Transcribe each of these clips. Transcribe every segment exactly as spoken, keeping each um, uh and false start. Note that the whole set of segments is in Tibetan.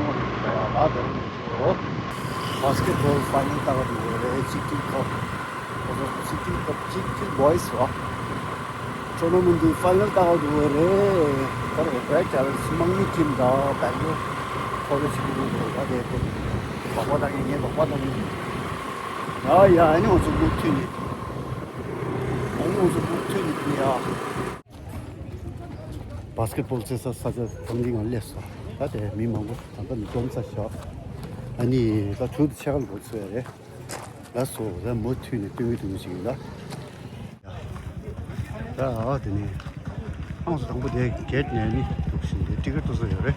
ད་ལྟ་ནས་ཚོ་བྷ་སི་ཀེ་ཊི་བྷོལ་ཕའི་ནལ་ལྟ་ག་འགྲོ་གི་རེད། ཅིག་ཅིག་ཁབ། ཁོ་ཚོ་ཅིག་ཅིག་ཁབ་ཅིག་ཅིག་བྷོ་ཡི་སི་བ། ཊོར་ན་མེན་ཊི་ཕའི་ནལ་ལྟ་ག་འགྲོ་གི་རེད། ད་རེད་རེད་ཀ་རེད། དམག་མི་ཊིམ་དང་སྦེང་ལོར་ཁོ་ལེ་ཇི་གི་འགྲོ་གི་རེད། ད་དེ་ཁོ་སྦག་སྦག་བཏང་གི། ངས་སྦག་སྦག་བཏང་གི། ཡ་ཡ། ཨ་ནི་ང་ཚོ་མུ་མཐུད་ནས། ཨ་ནི་ང་ཚོ་མུ་མཐུད་ནས་ཡ། བྷ་སི་ཀེ་ཊི་བྷོལ་རྩེ་ས་ས་ཆ་ཐང་འདི་ང་སླེབས་སོང་། ད་དེ་མི་མང་པོ་ད་ལྟ་ནི་འཛོམས་ཚར་ཤག་ཨ་ནི་ད་དྲུག་དང་ཕྱེད་ཀ་ལ་འགོ་ཚུགས་ཡ་རེད། ལགས་སོ། ད་མུ་མཐུད་ནས་སྟོན་གྱི་འདུག་ཅིག་ཡིན་ད། ད་ཨ་དེ་ནི་ཨང་སོ་དང་པོ་དེ་གེ་ཊི་ནས་ནི་འདུག་བཞིན་དེ་ཊི་ཀེ་ཊི་གཏོང་ས་ཡོད་རེད།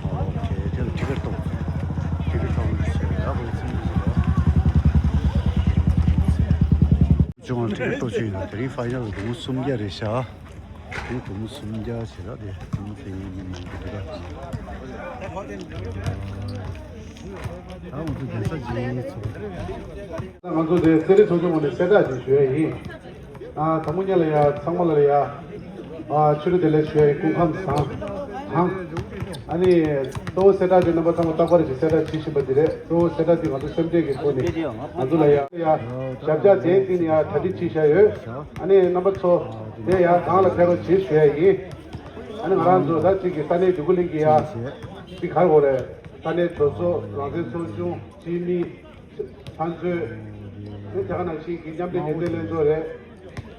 ཨོ་ཁེ། དེ་ལ་ཊི་ཀེ་ཊི་གཏོང་། ཊི་ཀེ་ཊི་གཏོང་ཞེས་ཡག་པོ་ཡིན་ཚུལ་ཞིག་རེད། ཅུང་ཊི་ཀེ་ཊི་གཏོང་བྱས་ཡོད། དེ་རིང་ཕའི་ནལ་ལ་སྒོར་མོ་སུམ་བརྒྱ་རེད་ཤག་དེ་སྒོར་མོ་སུམ་བརྒྱ་བྱས་ལ་དེ་སྒོར་མོ་ཚད་ཡིན་མི་མང་པོ་འདུག་ད་ང་ཚོ་གདན་ས་ཅིག་ཚོགས། ང་ཚོ་དེ་རྩེད་རིགས་ཚོགས་ཆུང་ངོས་ནས་གསལ་བསྒྲགས་ཅིག་ཞུ་ཡ་ཡིན། ཨ། དང་པོ་ཉིད་ལ་ཡ་ཚང་མ་ལ་ཡ། ཨ། ཕྱི་དྲོ་བདེ་ལེགས་ཞུ་ཡ་ཡིན། སྐུ་ཁམས་བཟང་། ཨ་ནི་གཙོ་བོ་གསལ་བསྒྲགས་དེ་རྣམ་པ་ཚང་མ་རྟག་པར་གྱི་གསལ་བསྒྲགས་བྱེད་བཞིན་པ་དེ་རེད། གཙོ་བོ་གསལ་བསྒྲགས་དེ་ང་ཚོ་སེམས་ཁྲལ་གྱི་ཐོག་ནས་ང་ཚོ་ལ་ཡ་ཡ་ཞབས་བཅགས་དེའི་སྟེང་ནས་ཡ་གྲ་སྒྲིག་བྱེད་བཞག་ཡོད། ཨ་ནི་རྣམ་པ་ཚོ་དེ་ཡ་གང་ལ་ཕེབས་རོགས་བྱེད་ཞུ་ཡ་ཡིན། ཨ་ནི་ང་རང་ཚོ་ད་ཅིག་གི་ས་གནས་འདི་གུ་ལིང་གི་ཡ་ཅིག་ག་རེ་གོ་རེད། ས་གནས་གྲོས་ཚོགས། རང་བཙན་ཚོགས་ཆུང་། སྤྱི་མི། ཚན་རྩལ། དེ་དེ་ག་ནང་བཞིན་གྱི་མཉམ་འབྲེལ་རྒྱལ་སྤྱིའི་ལྷན་ཚོགས་རེད།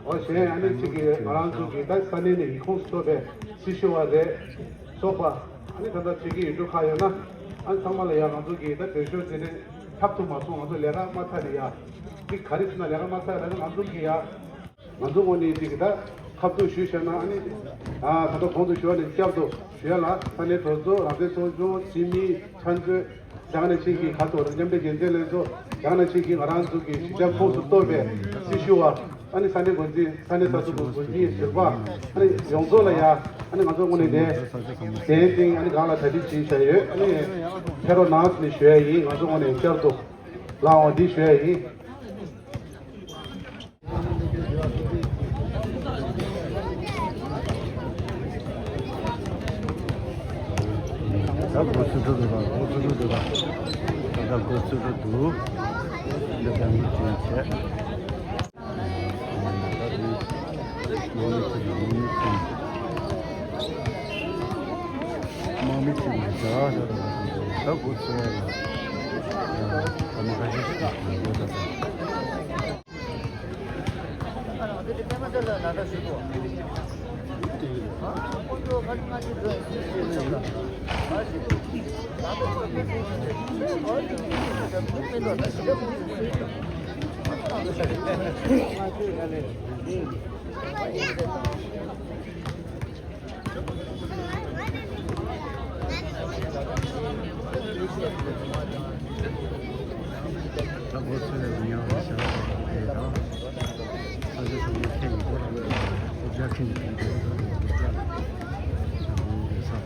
འོ། གཞན་ཨ་ནི་གཅིག་གིས་ང་རང་ཚོ་གི་ད་ས་གནས་ནས་ཡིག་ཁོངས་སུ་གཏོགས་པའི་སྲི་ཞུ་བ་རེད། ཚོགས་པ། ཨ་ནི་ད་ལྟ་བྱེད་ཀྱི་ཡོད་འགྲོ་ཁག་ཡོད་ན། ཨ་ནི་ཚང་མ་ལ་ཡ་ང་ཚོ་གི་ད་འབྲེལ་ཤོག་དེ་ནས་ཁྱབ་ཐུབ་མ་སོང་། ང་ཚོ་ལས་ཀ་མ་ཚར་ནས་ཡ་གཅིག་ག་རེ་ཟེར་ན། ལས་ཀ་མ་ཚར་ན་ང་ཚོ་གི་ཡ། ང་ཚོ་ངོས་ནས་ཅིག་གི་ད་ཁ་ཐུག་ཞུས་བཞག་ན། ཨ་ནི་ཨ་ད་ལྟ་གོང་དུ་ཞུས་པ་ནས་བསྐྱར་དུ་ཞུ་ཡ་ལ། ས་གནས་གྲོས་ཚོགས། རང་བཙན་ཚོགས་ཆུང་། སྤྱི་མི། ཚན་རྩལ། དེ་ག་ནང་བཞིན་གྱི་ག་ཚོད་མཉམ་འབྲེལ་རྒྱལ་སྤྱིའི་ལྷན་ཚོགས། དེ་ག་ནང་བཞིན་གྱི་ང་རང་ཚོ་གི་གཞིས་ཆགས་ཁོངས་སུ་གཏོགས་པའི་སྲི་ཞུ་བ། ཨ་ནི་ས་གནས་འགོ་འཛིན། ས་གནས་ས་ཐོག་གི་འགོ་ཁྲིད་ཟུར་པ། ཨ་ནི་ཡོངས་རྫོགས་ལ་ཡ། ཨ་ནི་ང་ཚོ་ངོས་ནས་དེ་གདན་སྟེང་ཨ་ནི་གང་ལ་གྲ་སྒྲིག་བྱས་བཞག་ཡོད། ཨ་ནི་ཕེབས་རོགས་གནང་ཟེར་ནས་ཞུ་ཡ་ཡིན། ང་ཚོ་ངོས་ནས་བསྐྱར་དུ་ལགས་འོང་འདི་ཞུ་ཡ་ཡིན། ད་འགོ་ཚུགས་འགྲོ་འདུག་ག་འགོ་ཚུགས་འགྲོ་འདུག་ག་ད་ལྟ་འགོ་ཚུགས་འགྲོ་འདུག་འདི་ལྟ་བུ་ཅན་བྱས། དམག་མི་ཚོ་དང་དམག་མི་ཚོ། དམག་མི་ཚོ་ནས་ད་ད་ད་འགོ་ཚུགས་ཡ་ལ། ད་མ་ཁ་ཤས་ཤིག་འགོ་ད་ད། ད་འགོ་ཚུགས་ཡ་ལ་ཉེ་བར་བཞག་པ་དེ་དང་། ས་ཆ་ཚང་མ་ཐད་ཀྱི་སྒོ་རང་སྒོ་རྒྱག་མཁན་གྱི་དེ་ཚོ་ལ་སྒོ་རྒྱག་ལ་བྱ་བ་ཡོད་ས།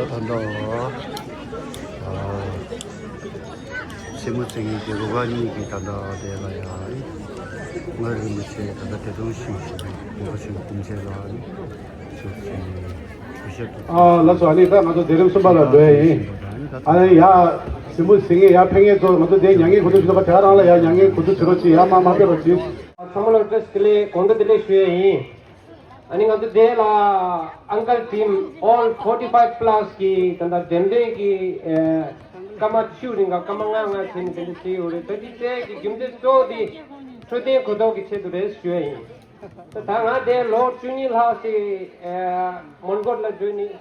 ད་ལྟ་ཨ་སྲས་མོ་བཙན་གྱི་རུ་ཁག་གཉིས་ཀྱི་ད་ལྟ་དེ་ལ་ཡང་མངའ་རིས་རིན་པོ་ཆེ་ད་ལྟ་དེ་དུང་ཞིང་ཞིང་རིན་པོ་ཆེ་སྐུ་མཆེད་ལ་ནི་ཞུ་ཞུ་ཞུ་ཞུ། ཨ་ལགས་སོ། ཨ་ནི་ད་ང་ཚོ་མཛད་རིམ་གསུམ་པ་ལ་འགྲོ་ཡ་ཡིན། ཨ་ནི་ཡ་སྲས་མོ་བཙན་གྱི་ཡ་ཕེབས་མཁན་ཚོ་ང་ཚོ་དེ་མྱ་ངན་གུས་འདུད་ཞུ་ཐུབ་པ་དེ་རང་ལ་ཡ་མྱ་ངན་གུས་འདུད་ཞུ་རོགས་གྱིས། ཡ་མ་མ་ཕེབས་རོགས་གྱིས། ཚང་མ་ལ་བཀྲ་ཤིས་བདེ་ལེགས། དགོང་དག་བདེ་ལེགས་ཞུ་ཡ་ཡིན། ཨ་ནི་ང་ཚོ་དེ་ལ་ཨང་ཀལ་ཊིམ་ཨོལ་ཕོར་ཊི་ཕའིབ་པ་ལ་སི་གི་ད་ལྟ་འགྲེམས་སྟོན་གྱི་ཨེ་སྐར་མ་བཅུ་རིང་ག་སྐར་མ་ལྔ་ལྔ་བྱས་ནས་དེ་འདྲ་བྱས་ཡོད་རེད། ད་དེ་བཙལ་གྱི་རྒྱུ་མཚན་གཙོ་བོ་དེ་འཕྲོད་བསྟེན་གོ་རྟོགས་ཀྱི་ཆེད་དུ་རེད་ཞུ་ཡ་ཡིན། ད་ད་ང་དེ་ལོ་བཅུ་གཉིས་ལྷག་ཅིག་ཨེ་མོན་གྷོ་ལ་འགྲོ་ནས་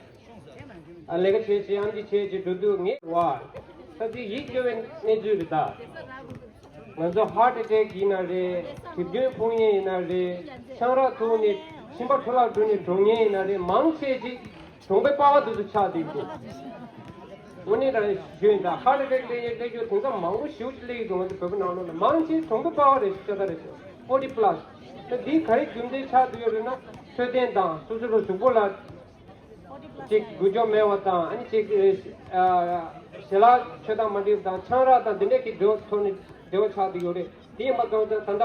ཨ་ལས་ཀ་བྱས་བྱས་ཨམ་ཆི་བྱས་བྱས་འགྲོ་དུས་ངས་བ་ད་དེ་ཡིད་སྐྱོ་བའི་གནས་ཚུལ་རེད་ད། ང་ཚོ་ཧར་ཊི་ཨེ་ཊེག་ཡིན་ན་རེད། རིགས་རྒྱུད་ཕོག་མཁན་ཡིན་ན་རེད། ཆང་རག་འཐུང་ནས་མཆིན་པ་འཕྲོ་བརླག་འགྲོ་ནས་གྲོངས་མཁན་ཡིན་ན་རེད། མང་ཆེ་ཅིག་གྲོང་པའི་པ་ཕ་དེ་ཚོ་ཆགས་བསྡད་འདུག་དངོས་གནས་དྲང་ཞུས་ཡིན་ད། ཧར་ཊི་ཨེ་ཊེག་སླེབས་ཡས་སླེབས་རྒྱུ་དེང་སང་མང་པོ་ཞེ་པོ་ཅིག་སླེབས་ཡོད་འདུག་ང་ཚོ་བོད་པ་ནང་ལོགས་ལ་མང་ཆེ་གྲོང་པའི་པ་ཕ་རེད་ཤག་ད་རེད་ཤག་ཕོར་ཊི་པ་ལ་སི། ད་འདི་ག་རེ་རྒྱུ་མཚན་ཆགས་བསྡད་ཡོད་རེད་ན། འཕྲོད་བསྟེན་དང་སོ་སོ་ལ་གཟུགས་པོ་ལ་ཅིག་འགུལ་སྐྱོད་མེད་པ་དང་། ཨ་ནི་ཅིག་ཨ་ཞལ་ལག་མཆོད་སྟངས་མ་འགྲིག་པ་དང་། ཆང་རག་དང་འདི་འདྲ་གི་འབྲེལ་བ་ཐོག་ནས་འབྲེལ་བ་ཆགས་བསྡད་ཡོད་རེད། དེ་ཡིན་པ་ཙང་ད་ད་ལྟ་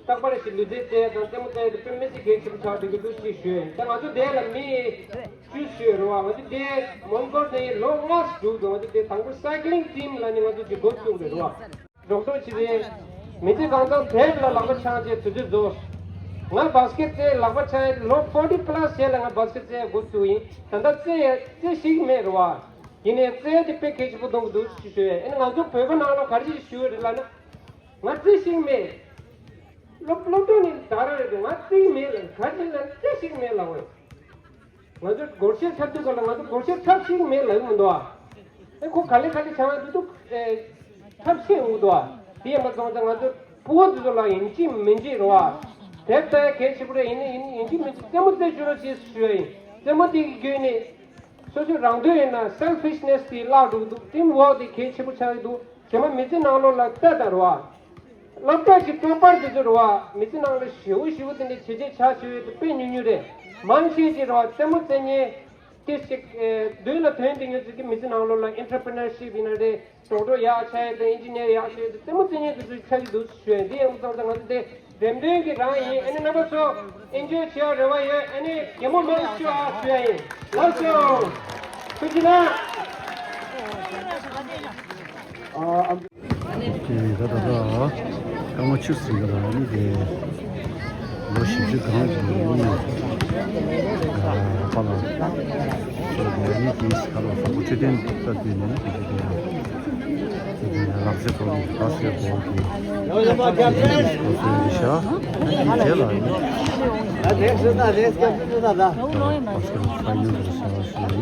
རྟག་པར་ཞིག་ལུས་རྩལ་རྩེད་ཡ་དང་རྩེད་མོ་རྩེ་ཡ་དེ་དཔེ་མི་སྲིད་གལ་ཆེན་པོ་ཆགས་བསྡད་ཀྱི་འདུག་ཅེས་ཞུས། ད་ང་ཚོ་འདི་ལ་མི་བཅུ་ཞིག་ཡོད་རེད་བ། ང་ཚོ་འདི་མོན་གྷོ་ནས་ལོ་ལྔ་ཙམ་འགྲོ་འདུག་ང་ཚོ་འདི་དང་པོ་སའི་ཀི་ལིང་ཊིམ་ལ་ནི་ང་ཚོ་ཅིག་འགོ་བཙུགས་རེད་བ། རོགས་སྐྱོར་བྱེད་རེད། མི་ཚེ་གང་ཚང་དེབ་ལ་ལག་པ་འཆང་བྱས་དུས་ཚོད་རྫོགས། ང་བཱ་སི་ཀེ་ཊི་རྩེ་ལག་པ་འཆང་ཡས་ལོ་ཕོར་ཊི་པ་ལ་སི་བྱས་ལ་ང་བཱ་སི་ཀེ་ཊི་རྩེ་འགོ་བཙུགས་ཡིན། ད་ལྟ་རྩེ་ཡས་རྩེ་ཤེས་ཀྱི་མེད་རེད་བ། ཡིན་ནའི་རྩེ་ཡས་དེ་དཔེ་གལ་ཆེན་པོ་མཐོང་གི་འདུག་ཅེས་ཞུ་ཡས། ཨ་ནི་ང་ཚོ་བོད་པ་ནང་ལ་ག་རེ་ཞིག་ཞུ་ཡོད་རེད་ལབ་ན། ང་རྩེ་ཤེས་ཀྱི་མེད། སློབ་སློབ་གྲོགས་ནི་ད་ར་རེད་དེ་ང་རྩེ་ཡི་མེད་ལབ། ག་རེ་ལབ་རྩེ་ཤེས་ཀྱི་མེད་ལབ་འོས། ང་ཚོ་སྒོར་གཞས་འཁྲབ་དུས་སྒང་ལ་ང་ཚོ་སྒོར་གཞས་འཁྲབ་ཤེས་ཀྱི་མེད་ལབ་ཀྱི་མི་འདུག་ཨ། ཨེ་ཁོ་ག་ལེ་ག་ལེ་བྱ་བ་འདི་འདུག་ཨེ་འཁྲབ་ཤེས་འོང་གི་འདུག་ཨ། དེ་ཡིན་པ་སོང་ཙང་ང་ཚོ་ཕྲུ་གུ་འདི་ཚོ་ལ་ཡིན་གཅིག་མིན་གཅིག་རེད་བ། དེབ་ལྟ་ཡ་གལ་ཆེན་པོ་རེད། ཡིན་ནའི་ཡིན་ཡིན་གཅིག་མིན་གཅིག་རྩེད་མོ་རྩེ་ཤོག་ཅེས་ཞུ་ཡ་ཡིན། རྩེད་མོ་དེ་གི་བརྒྱུད་ནས་སོ་སོའི་རང་དོན་ཡིན་ན་སེལ་ཕིཤ་ནེ་སི་དེ་བརླག་འགྲོ་གི་འདུག་ཊིམ་ཝོག་དེ་གལ་ཆེན་པོ་ཆགས་ཀྱི་འདུག་རྗེས་མ་མི་ཚེ་ནང་ལོགས་ལ་ལྟ་དང་རེད་བ། སློབ་གྲྭ་གི་ཀྲོ་པར་དེ་ཚོ་རེད་བ། མི་ཚེ་ནང་ལ་ཞེ་པོ་ཞེ་པོ་དེ་འདྲའི་བྱས་རྗེས་ཆགས་ཞེ་པོ་དེ་དཔེ་ཉུང་ཉུང་རེད། མང་ཆེ་ཅིག་རེད་བ། རྩེད་མོ་རྩེ་མཁན་དེ་ཞིག་ཨེ་མདུན་ལ་ཐོན་དེ་ཉོ་ཚིག་གི་མི་ཚེ་ནང་ལོགས་ལ་ཨེན་ཊར་པི་ནར་ཤིབ་ཡིན་ན་རེད། ཌོག་ཊར་ཡག་ཆགས་ཡས་དང་ཨིན་ཇི་ནི་ཡར་ཡག་ཆགས་ཡས་དང་རྩེད་མོ་རྩེ་མཁན་དེ་ཚོ་ཆགས་ཀྱི་འདུག་ཞུ་ཡས། འདི་ཡང་ཚང་ཚང་ང་ཚོ་དེ་འགྲེམས་སྟོན་གྱི་རང་ཡིན། ཨ་ནི་རྣམ་པ་ཚོ་ཨེན་ཇོའི་བྱེད་ཡ་རེ་བ་ཡོད། ཨ་ནི་གད་མོ་མང་ཤོས་ཨ་ཞུ་ཡ་ཡིན། ལགས་སོ། ཐུགས་རྗེ་གནང་། དེ་ད་ད་ད་སྐར་མ་བཅུ་ཟིན་ག་ལ་ནི་དེ་ལོ་བཞི་བཅུ་གང་གི་ཡིན་ནས་པ་ལ་ཁྱོད་དེ་ནི་དེ་ག་ལ་ས་ཁོ་ཆུ་ཐོན་ལྟ་དུས་ནས་ནི་དེ་ཚོ་དེ་ཡང་དེ་དེ་ལག་ཟེར་གོ་ནི་ལག་ཟེར་གོ་གི་དེ་དེ་ཤ་དེ་ལ་ནི་ཨ་ལེགས་སུ་ད་ལེགས་སྐྱབས་སུ་ད་ད་པ་སྐྱབས་ས་ཡོད་རེད་ས་ཞུ་ཡིན།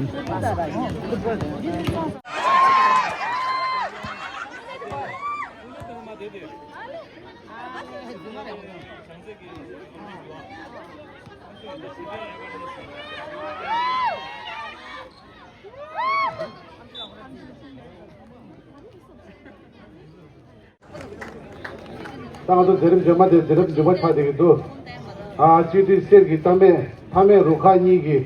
ད་ང་ཚོ་མཛད་རིམ་རྗེས་མ་དེ་མཛད་རིམ་མཇུག་མ་ཆགས་བསྡད་ཀྱི་འདུག་ཨ་སྤྱི་འཐུས་གསེར་གྱི་རྟ་མེ་མཐའ་མེ་རུ་ཁག་གཉིས་ཀྱི་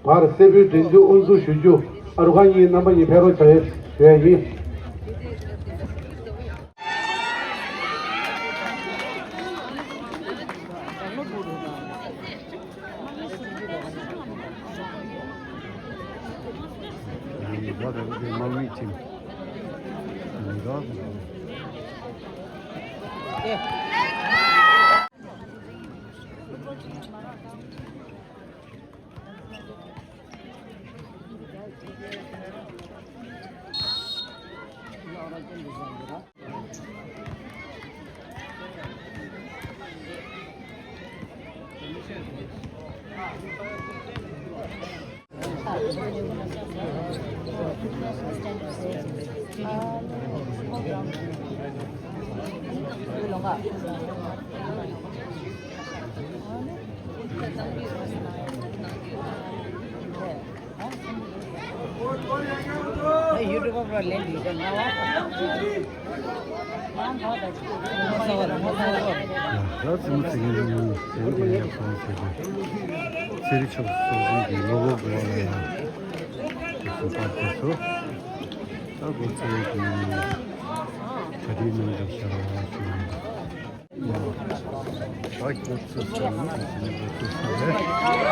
བར་སེར་པོའི་འགྲན་བསྡུར་དབུ་འཛུགས་ཞུ་རྒྱུ། ཨ་རུ་ཁག་གཉིས་རྣམ་པ་གཉིས་ཕེབས་རོགས་བྱ་ཡོད་ཞུ་ཡ་ཡིན། སུ་པར་དེ་ཚོ་ད་གོ་ཚོད་ཀྱི་ག་དུས་ནང་དུ་ཤར་བ་ཞིག་ཡིན། ད་ཁྱོད་ཚོ་ཚང་མ་ཚང་མ་ཚོ་ཚང་མ། ད་ལྟ་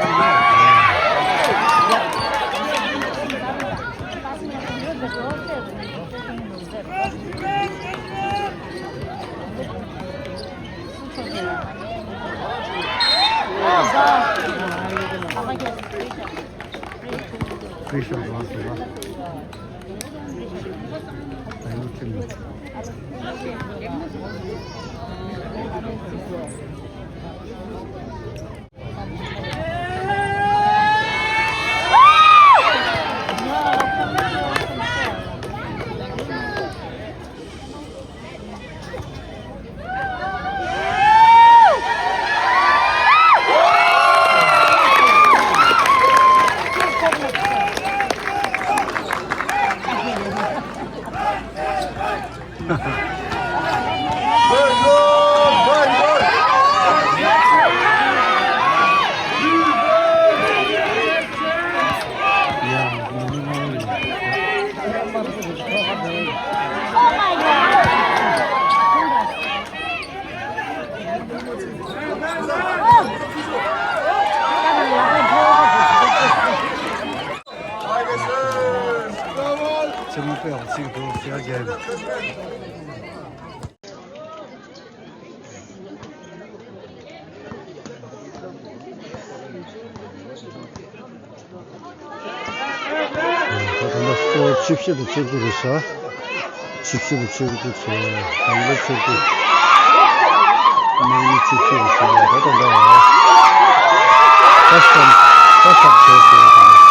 སྐོར་བཅུ་བཞི་དང་བཅུ་དགུ་རེད་ཤག་བཅུ་བཞི་དང་བཅུ་དགུ་བྱས། དང་པོ་བཅུ་དགུ། དམག་མི་བཅུ་བཞི་དང་བྱས། ད་ལྟ་འདྲ་བ། ད་བསམ་ད་བསམ་བྱས་བྱས་ད།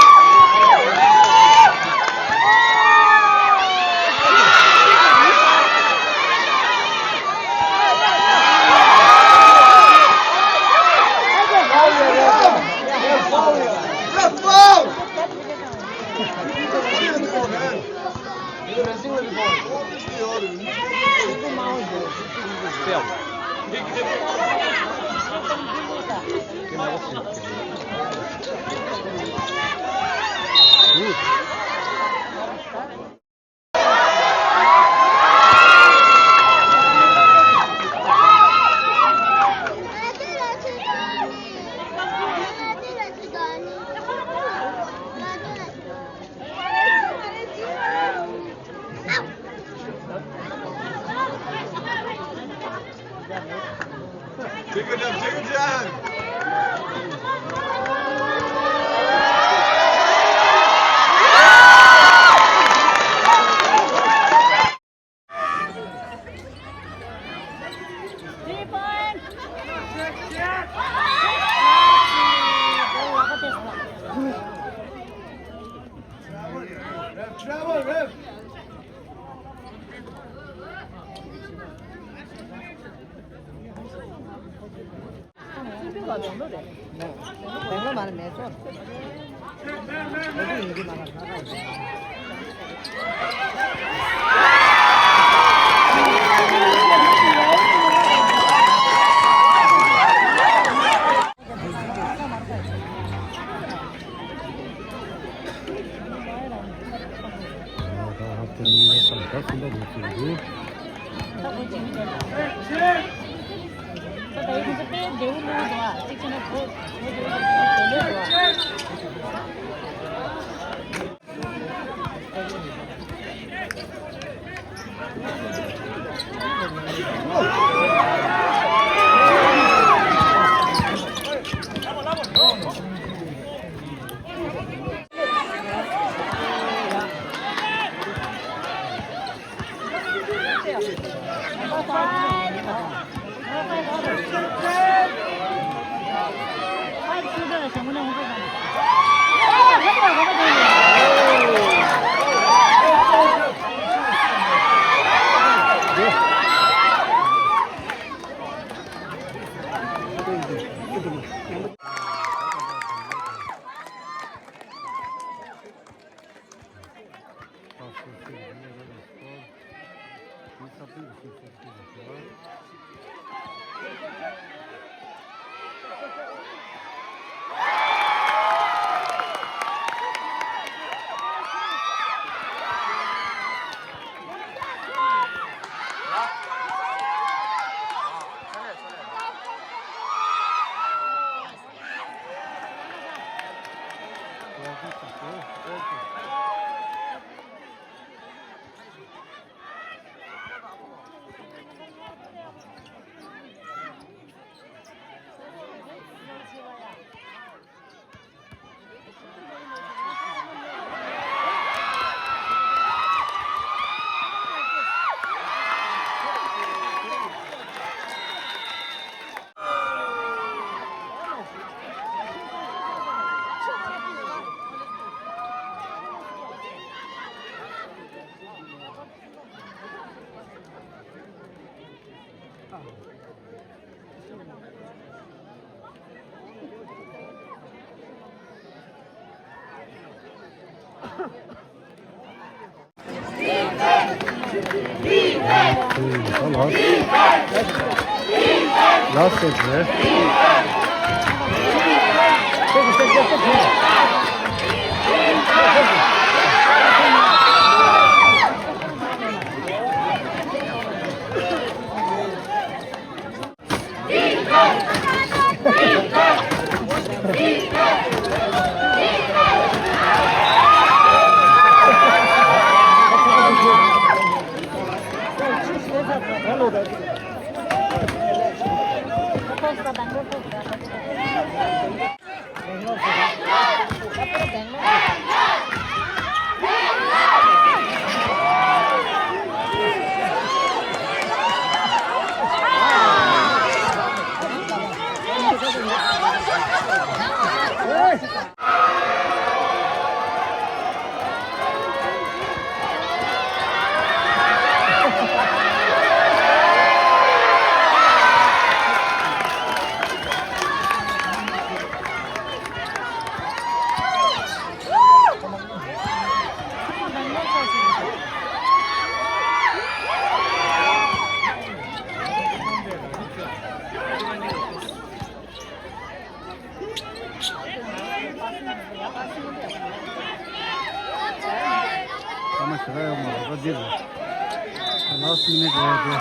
Take it up, take it down. Last set, yeah. ཨ་མ་ཞེ་དྲག་ཡོད་མ་རེད་པ་འདིར། ལཱ་སི་མི་ནིཊ་རེད་དེ།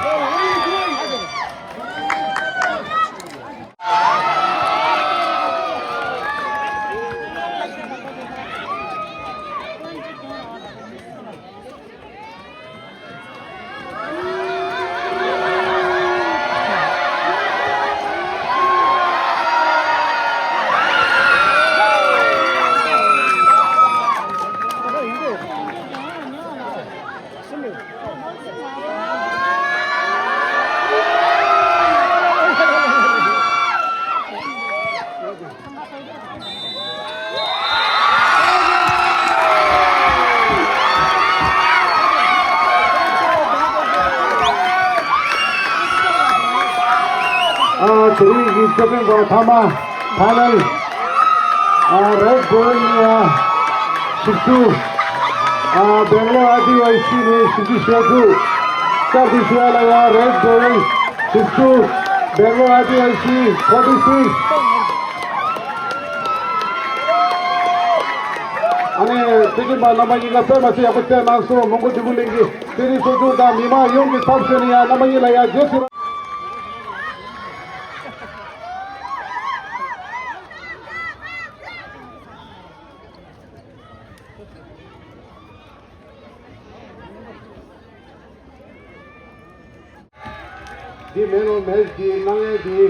ཨ། དེ་རིང་གི་རྩེད་འགྲན་པ་ཐ་མ་ཕ་ནལ། ཨ། རེད་བྷེལ་ནས་ཡ་ཞིབ་འཇུག་ཨ། སྦེང་ལོར་ཨའི་ཌི་ཝའི་སི་ནས་ཞིབ་འཇུག་བྱས་འདུག་བཀྲ་ཤིས་བདེ་ལེགས་ཡ། རེད་བྷེལ་ཞིབ་འཇུག་སྦེང་ལོར་ཨའི་ཌི་ཝའི་སི་ཕོར་ཊི་སིགས། ཨ་ནི་རྩེད་འགྲན་པ་རྣམ་པ་གཉིས་ཀ་དཔེ་མ་སྲིད་ཡག་པོ་རྩེད་གནང་སོང་། མོན་གྷོ་འབྲི་གུང་གླིང་གི་རྩེད་རིགས་ཚོགས་ཆུང་དང་མི་མང་ཡོངས་ཀྱི་ཚབ་ཞུས་ནས་ཡང་རྣམ་པ་གཉིས་ལ་ཡང་རྗེས་སུ། འདི་མེན་ཨོཕ་མེཆ་འདི་གནང་མཁན་འདི།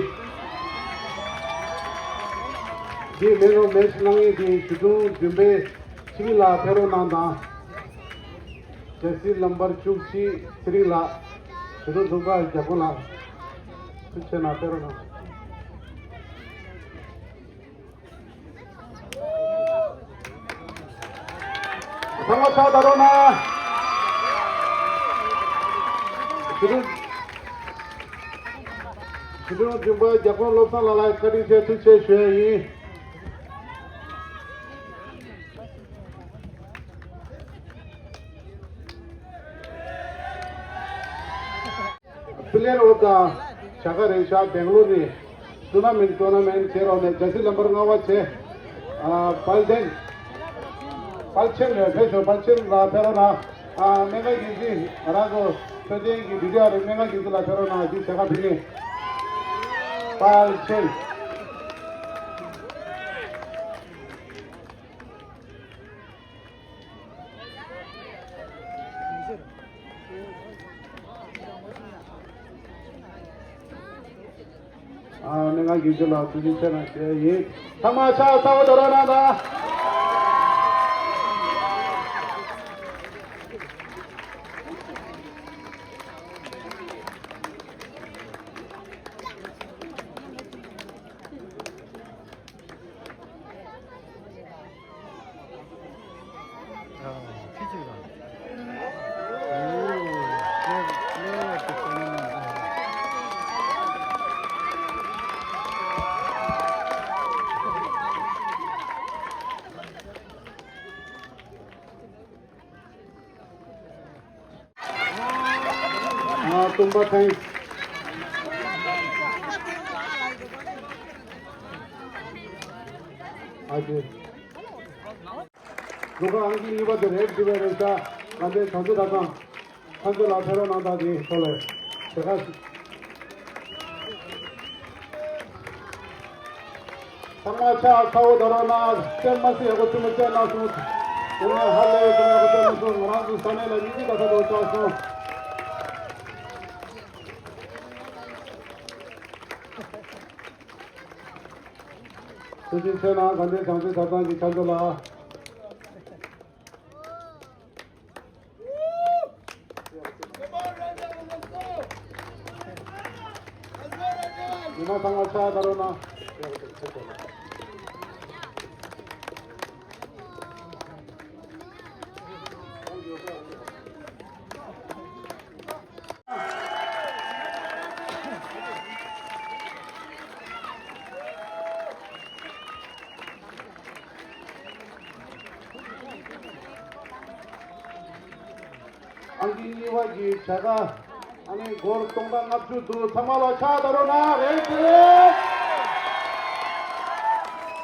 འདི་མེན་ཨོཕ་མེཆ་གནང་མཁན་འདི་ཞུ་སྒྲུང་འདོན་པའི་ཚེ་རིང་ལགས་ཕེབས་རོགས་གནང་དང་། ཇར་སི་ལམ་བར་བཅུ་གཅིག་ཚེ་རིང་ལགས། ཞུ་སྒྲུང་འདོན་པ་རྒྱ་ཀོན་ལགས། ཐུགས་རྗེ་ཆེ་གནང་ཕེབས་རོགས་གནང་། ཚང་མ་ཕྱག་བརྡབ་རོགས་གནང་། ཞུ་སྒྲུང་། ཞུ་སྒྲུང་འདོན་པ་རྒྱ་ཀོན་བློ་བཟང་ལགས་ལ་བཀའ་དྲིན་ཆེ་ཐུགས་རྗེ་ཆེ་ཞུ་ཡ་ཡིན། པི་ལེར་ཨོཕ་དང་བྱ་དགའ་རེད་ཤག་སྦེང་ལོར་ནས་ཊུར་ན་མེན་ཊི་ཊུར་ན་མེན་ཊི་བྱེད་རོགས་གནང་། ཇར་སི་ལམ་བར་ལྔ་པ་བྱས། ཨ། དཔལ་ལྡན། དཔལ་ཆེན་ལ་ཕེབས་ཤོག་དཔལ་ཆེན་ལ་ཕེབས་རོགས་གནང་། ཨ། སྨན་ཁང་འགན་འཛིན་རང་གི་འཕྲོད་བསྟེན་གྱི་འབྲི་དུས་ཨ་རི་སྨན་ཁང་འགན་འཛིན་ལ་ཕེབས་རོགས་གནང་། འདི་བྱ་དགའ་ཕུལ་མཁན་དཔལ་ཆེན། ཡིན་ཚུལ་ལ་ཐུགས་རྗེ་ཆེ་གནང་ཞུ་ཡ་ཡིན། ཚང་མ་ཕྱག་ཚ་བོ་དོ་ར་གནང་དང་། ཨ། སྟོན་པ་ཐེངས། ཨ་ཅེ། རུ་ཁག་ཨང་ཀི་གཉིས་པ་དེ་རེད། འདི་བས་རེད་ཤག་དགའ་ལྡན་བྱང་ཆུབ་གྲྭ་ཚང་། ཚང་ཚོ་ལ་ཕེབས་རོགས་གནང་དང་། དེ་ཐོག་ལས་དེ་ག་ཚང་མ་ཕྱག་ཚ་བོ་དོ་རོགས་གནང་། སེམས་མ་སེམས་ཡག་པོ་བཙུན་མོ་བྱས་གནང་སོང་། དེ་ནས་ཧ་ལས་ཡོད་དམ་ཡག་པོ་བྱས་གནང་སོང་། ང་རང་ཚོ་ས་གནས་ལ་མི་གཅིག་ག་ས་དོ་བཅར་སོང་། ཐུགས་རྗེ་ཆེ་གནང་། དགའ་ལྡན་བྱང་ཆུབ་གྲྭ་ཚང་གི་ཕྱག་མཛོད་ལགས། མི་མང་ཚང་མ་ཕྱག་བརྡར་རོགས་གནང་། ཨང་ཀི་གཉིས་པ་གི་བྱ་དགའ་ཨ་ནི་སྒོར་སྟོང་ཕྲག་ལྔ་བཅུ་འདུག་ཚང་མ་ལ་ཕྱག་བརྡར་རོགས་གནང་། རེད་དེ་རེད།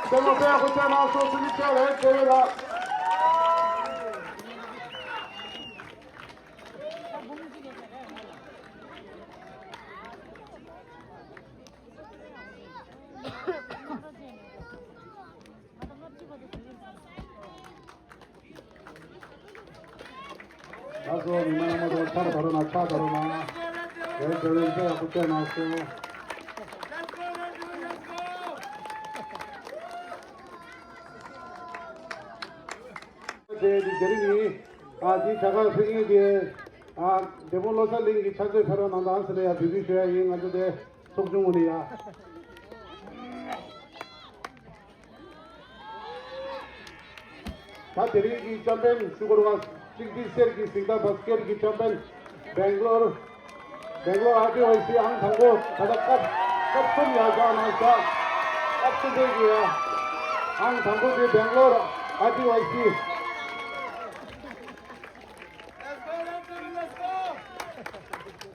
སེམས་ལ་དཔེ་ཡག་པོ་བྱས་གནང་སོང་། ཐུགས་རྗེ་ཆེ། རེད་དེ་རེད་ལགས། ལགས་སོ། མི་མང་རྣམ་པ་ཚོ་ཕྱག་བརྡར་རོགས་གནང་། ཕྱག་བརྡར་རོགས་གནང་། རེད་དེ་རེད། ཡག་པོ་བྱས་གནང་སོང་། དེ་དེ་རིང་ནི། ཨ། འདི་བྱ་དགའ་ཕུལ་མཁན་དེ། ཨ། འབྲས་སྤུངས་བློ་གསལ་གླིང་གི་ཕྱག་མཛོད་ཕེབས་རོགས་གནང་དང་ཟེར་ནས་ཡང་འབོད་སྐུལ་ཞུ་ཡ་ཡིན། ང་ཚོ་དེ་ཚོགས་ཆུང་ངོས་ནས་ཡ། ད་དེ་རིང་གི་ཆེམ་པིན་ཞུ་དགོས་རེད་བ། གཅིག་སྒྲིལ་གསེར་གྱི་གཟེངས་རྟགས་བ་སྐྱེར་གྱི་ཆེམ་པིན། སྦེང་ལོར། སྦེང་ལོར་ཨར་ཊི་ཝའི་སི་ཨང་དང་པོ། ད་ལྟ་སྐབས་སྐབས་གསུམ་ཡར་བཞག་གནང་ཤག་སྐབས་གསུམ་པའི་གི་ཡ། ཨང་དང་པོ་དེ་སྦེང་ལོར་ཨར་ཊི་ཝའི་སི།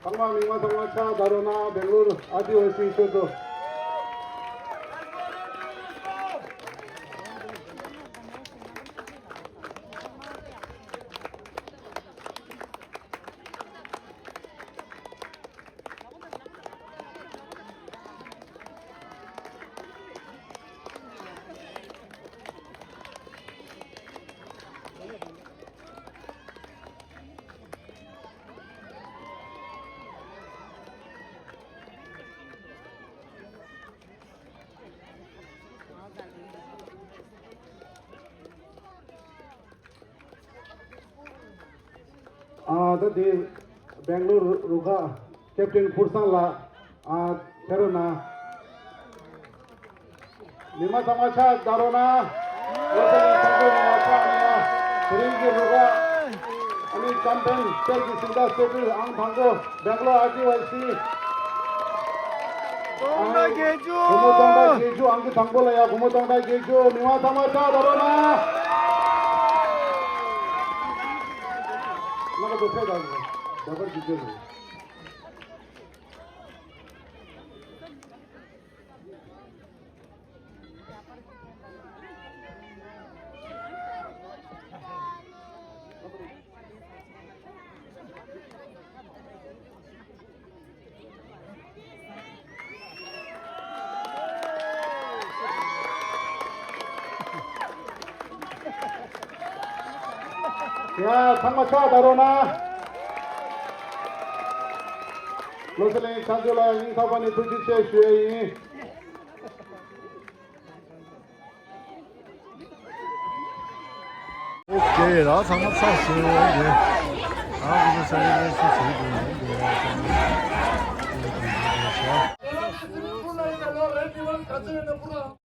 ཚང་མ་མི་མང་ཚང་མ་ཕྱག་བརྡར་རོགས་གནང་། སྦེང་ལོར་ཨར་ཊི་ཝའི་སི་ཤོད་དོ། ཨ། ད་དེ་སྦེང་ལོར་རུ་ཁག་ཀེབ་ཏེན་ཕུར་སང་ལགས། ཨ། ཕེབས་རོགས་གནང་། མི་མང་ཚང་མ་ཕྱག་བརྡར་རོགས་གནང་། བློ་གསལ་གླིང་ཚང་ཚོ་ནས་ཡར་ཕྱག་གནང་། དེ་རིང་གི་རུ་ཁག་ཨ་ནི་ཆེམ་པིན་གསེར་གྱི་གཟེངས་རྟགས་གསེར་སྒྲོན་ཨང་དང་པོ། སྦེང་ལོར་ཨར་ཊི་ཝའི་སི། སྟོང་ཕྲག་བརྒྱད་ཅུ། སྒོར་མོ་སྟོང་ཕྲག་བརྒྱད་ཅུ། ཨང་ཀི་དང་པོ་ལ་ཡ་སྒོར་མོ་སྟོང་ཕྲག་བརྒྱད་ཅུ། མི་མང་ཚང་མ་ཕྱག་བརྡར་རོགས་གནང་། ང་ལ་དོ་ཕེ་དང་རྒྱ་གར་གྱི་ཆོས་རེད། ཡ། ཚང་མ་ཕྱག་བརྡར་རོགས་གནང་། བློ་གསལ་གླིང་ཚང་ཚོ་ལ་སྙིང་ཐག་པ་ནས་ཐུགས་རྗེ་ཆེ་ཞུ་ཡ་ཡིན། ཨོ་ཁེ། ད་ཚང་མ་ཚར་སོང་། ཨོ་ཁེ། ཨ་ཁུ་ཚོ་སེ་ལེ་བྷ་རེ་ཤན་བྱེད་དགོས་ཡོད་འདུག་ཨ། ཚང་མ།